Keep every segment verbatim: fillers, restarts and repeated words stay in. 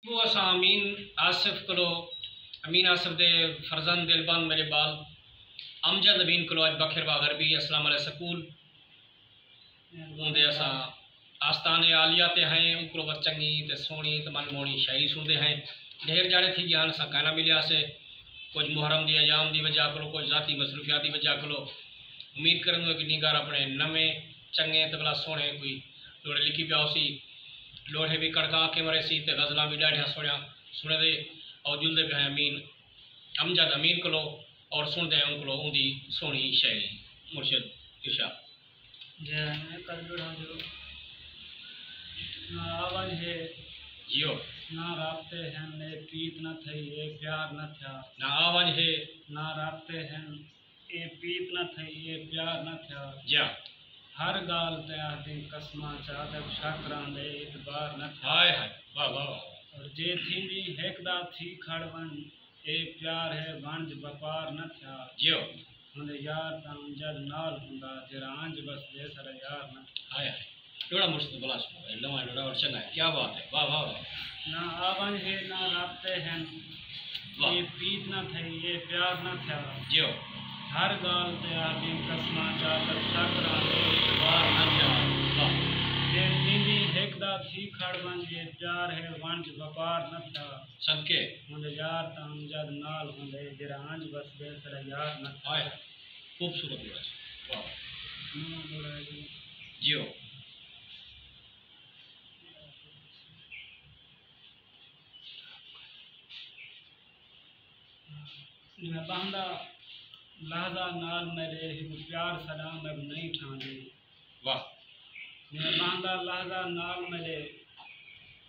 ابو اساں امین آصف کولو، امین آصف دے فرزند دلبند میرے بال امجد امین کولو اج بکھر وا غربی اسلام علیہ سکول اوندے اساں آستان عالیہ تے ہیں، اوں کولو ور چنگی تے سوہݨی تے من موہݨی شاعری سݨدے ہیں۔ ڈھیر جاڑے تھی ڳیا ہن، اساں کائنا ملیا سے۔ کجھ محرم دی ایام دی وجہ کولو، کجھ ذاتی مصروفیات دی وجہ کولو۔ امید کریندوں کہ نینگر اپݨے نویں چنگے تے بھلا سوہݨے کوئی لوڑھے لکھی پیا ہوسی۔ لوڑھے وی کڑکا کے مرے سی تے غزلاں وی ݙاڈھیاں سوہݨیاں سݨیندے اور جلدے پئے ہیں امین، امجد امین کولو اور سݨدے ہیں اوں کولو اوندی سوہݨی شاعری۔ مرشد ارشاد۔ جے میں کر جوڑاں جو نہ آ ونڄ ہے، جیو۔ نہ رابطے ہن، اے پیت نہ تھئی، اے پیار نہ تھیا۔ نہ آ ونڄ ہے۔ نہ رابطے ہن، اے پیت نہ تھئی، اے پیار نہ تھیا۔ جیا۔ ہر ڳالھ تے آہدیں قسماں چا، تک شک رہندے اعتبار نہ تھیا۔ ہائے ہائے، واہ واہ واہ۔ اور جے تھیندی ہک دا تھی کھڑ ونڄ، اے پیار ہے ونڄ وپار نہ تھیا۔ جیو۔ ہوندے یار تاں امجد نال ہوندا، جیڑھا انج وسدے ساݙا یار نہ تھیا۔ ہائے ہائے۔ ݙوہڑا مرشد بلا سݨو، اے نواں ݙوہڑا اور چنڳا ہے۔ کیا بات ہے، واہ واہ واہ۔ نہ آ ونڄ ہے نہ رابطے ہن، واہ۔ اے پیت نہ تھئی، اے پیار نہ تھیا۔ جیو۔ ہر ڳالھ تے آہدیں قسماں چا، تک شک رہندے اعتبار نہ تھیا۔ واہ۔ جے تھیندی ہک دا تھی کھڑ ونڄ، اے پیار ہے ونڄ وپار نہ تھیا۔ صدقے۔ ہوندے یار تاں امجد نال ہوندے، جیڑھا انج وسدے ساݙا یار نہ تھیا۔ ہائے۔ خوبصورت جوڑا ہے۔ واہ۔ نواں جوڑا ہے جی۔ جیو۔ میں ٻاہندا لحظہ نال میݙے، ہک پیار سݙاں میکوں نئیں ٹھاندی۔ واہ۔ میں ٻاہندا لحظہ نال میݙے،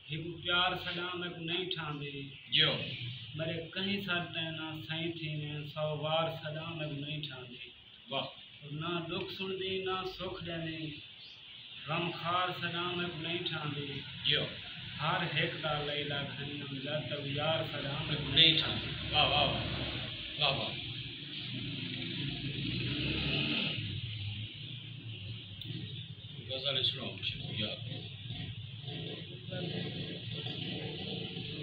ہک پیار سݙاں میکوں نئیں ٹھاندی۔ جیو۔ میݙے کہیں سر تے نہ سئیں تھیویں، سو وار سݙاں میکوں نئیں ٹھاندی۔ واہ۔ نہ ݙکھ سݨدی، نہ سکھ ݙیندی، غمخوار سݙاں میکوں نئیں ٹھاندی۔ جیو۔ ہر ہک دا لیلا گھنی امجد، تیکوں یار سݙاں میکوں نئیں ٹھاندی۔ واہ، واہ، واہ۔ واہ، واہ۔ غزل سݨاؤ، شکریہ۔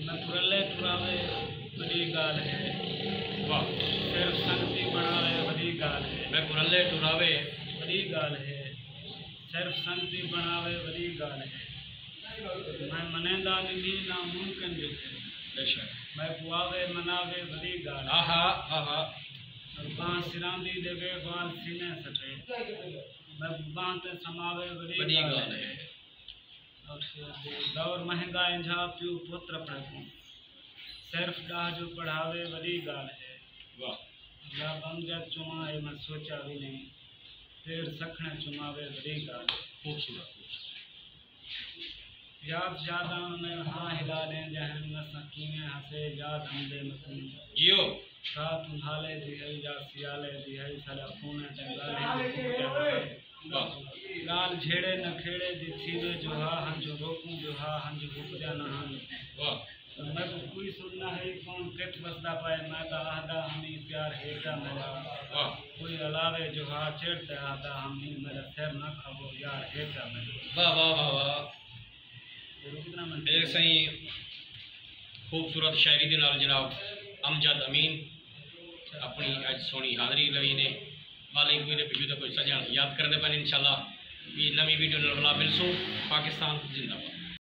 میکوں رلے ٹراوے وݙی ڳالھ ہے۔ واہ۔ صرف سنگتی بݨاوے وݙی ڳالھ ہے۔ میکوں رلے ٹراوے۔ وݙی ڳالھ ہے۔ صرف سنگتی بݨاوے وݙی ڳالھ ہے۔ میں منیندا نمھی ناممکن جو ہے۔ بے شک۔ میکوں آوے مناوے وݙی ڳالھ ہے۔ آہا، آہا۔ ٻانہہ سراندی ݙیوے، وال سینے سٹے۔ میکوں ٻانہہ تے سماوے وݙی وݙی ڳالھ ڳالھ ہے۔ ہے۔ اور شعر دے دور مہنگا انجھا پیو پتر اپݨے کوں۔ صرف ݙاہ جو پڑھاوے وݙی ڳالھ ہے۔ واہ۔ یا بم جد چواں اے میں سوچا وی نئیں۔ پیر سکھݨے چماوے وݙی ڳالھ ہے۔ خوبصورت، خوبصورت۔ یاد یاداں میں ہاں ہلا ݙیندیاں ہن، اساں کیویں ہاسے یاد آندے میکوں۔ جیو۔ رات انہالے دی ہئی یا سیالے دی ہئی، ساݙا خونیں تے ڳالھیں دی پکدیاں نہ ہن۔ واہ۔ ڳالھ جھیڑے نکھیڑے دی تھیوے جو ہا، ہنجوں روکوں جو ہا، ہنجوں رکدیاں نہ ہن۔ واہ۔ میکوں کوئی سݨ نہ ہئی، کون کتھ وسدا پئے، میں تاں آہدا ہمی پیار ہے کیا میݙا۔ واہ۔ کوئی الاوے جو ہا، چڑ تے آہدا ہمی، میݙا سر نہ کھاوو یار ہے کیا میݙا۔ واہ، واہ، واہ، واہ۔ اے سئیں خوبصورت شاعری دے نال جناب امجد امین اپݨی اڄ سوہݨی حاضری لوی نے۔ مالک کوئی دے پچھوں تے کوئی سڄݨ یاد کریندے پئن۔ انشاءاللہ ٻئی نویں ویڈیو نال ولا ملسوں۔ پاکستان زندہ باد۔